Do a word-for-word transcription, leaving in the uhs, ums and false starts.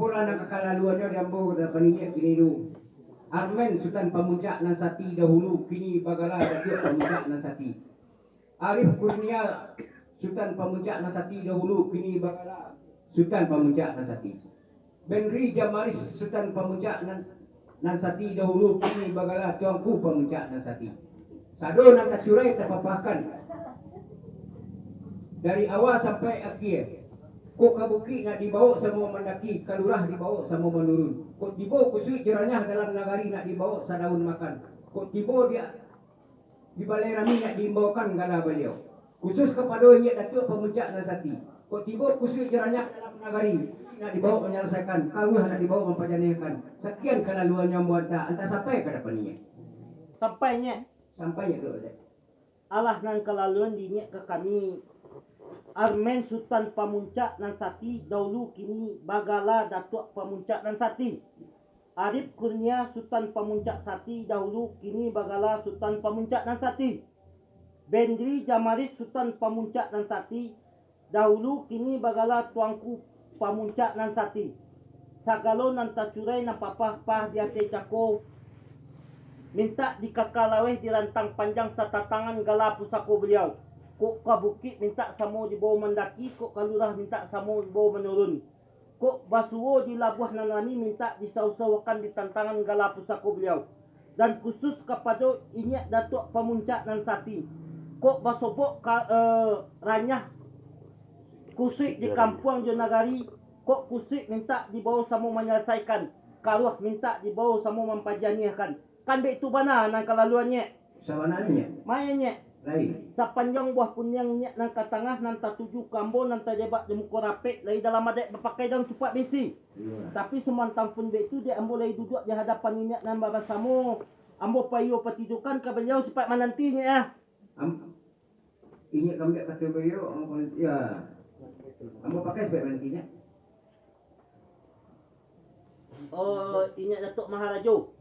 Apolah nan ka kalaluannyo di ambo ka dapan inyiak kini tu. Armen Sutan Pamuncak Nan Sati dahulu, kini bagala Datuak Pamuncak Nan Sati. Arif Kurnia Sutan Pamuncak Nan Sati dahulu, kini bagala Sutan Pamuncak Nan Sati. Benri Jamaris Sutan Pamuncak Nan, Nan Sati dahulu, kini bagala Tuanku Pamuncak Nan Sati. Sado nan tacurai tapapahkan dari awa sampai akhia. Kok ka bukik nak dibawok samo mandaki, ka lurah dibawok samo manurun. Kok tibo kusuik jo ranyah dalam nagari nak dibawok sadaun makan. Kok tibo di, di balai rami nak diimbaukan gala baliau. Khusus kapado inyiak Datuak Pamuncak Nan Sati. Kok tibo kusuik jo ranyah dalam nagari nak dibawok manyalasaikan, ka lurah nak dibawok mampajaniahkan. Sakian kalaluannyo ambo anta, anta sampai ka dapan inyiak. Sampai inyiak. Sampai inyiak tu, Dek. Alah nan kalaluan di inyiak ka kami, Armen Sutan Pamuncak Nan Sati dahulu, kini bagala Datuak Pamuncak Nan Sati. Arif Kurnia Sutan Pamuncak Sati dahulu, kini bagala Sutan Pamuncak Nan Sati. Bendri Jamaris Sutan Pamuncak Nan Sati dahulu, kini bagala Tuanku Pamuncak Nan Sati. Sagalo nan tacurai nan papah-pah di ateh cako, mintak dikaka laweh di rantang panjang satatangan gala pusako baliau. Kok ka bukik mintak samo dibawo mandaki, kok ka lurah mintak samo dibawo manurun. Kok basuo di labuah nan rami mintak disauh-sauhkan di tantangan gala pusako baliau. Dan khusus kapado inyiak Datuak Pamuncak Nan Sati. Kok basobok ka, eh, ranyah kusuik di kampuang jo nagari, kok kusuik mintak dibawo samo manyalasaikan, ka lurah mintak dibawo samo mampajaniahkan. Kan baitu bana nan kalaluan, Nyek? Sabananyo, Nyek. Maya, Nyek. Lai. Sapanjang buah kuniang inyiak nan ka tangah, nan tatuju ka ambo, nan tajebak di muko rapek, lai dalam adaik bapakai daun cupak bisi. Iyo. Tapi sumantang pun baitu, dek ambo lai duduak di hadapan inyiak nan babasamo, ambo paiyo patijokan ka baliau sipaik mananti, Nyek, ah. Am-, inyiak ka ambiak kato baiyo, ambo, ya. Ambo pakai sipaik mananti, Nyek. Oh, inyiak Datuak Maharajo.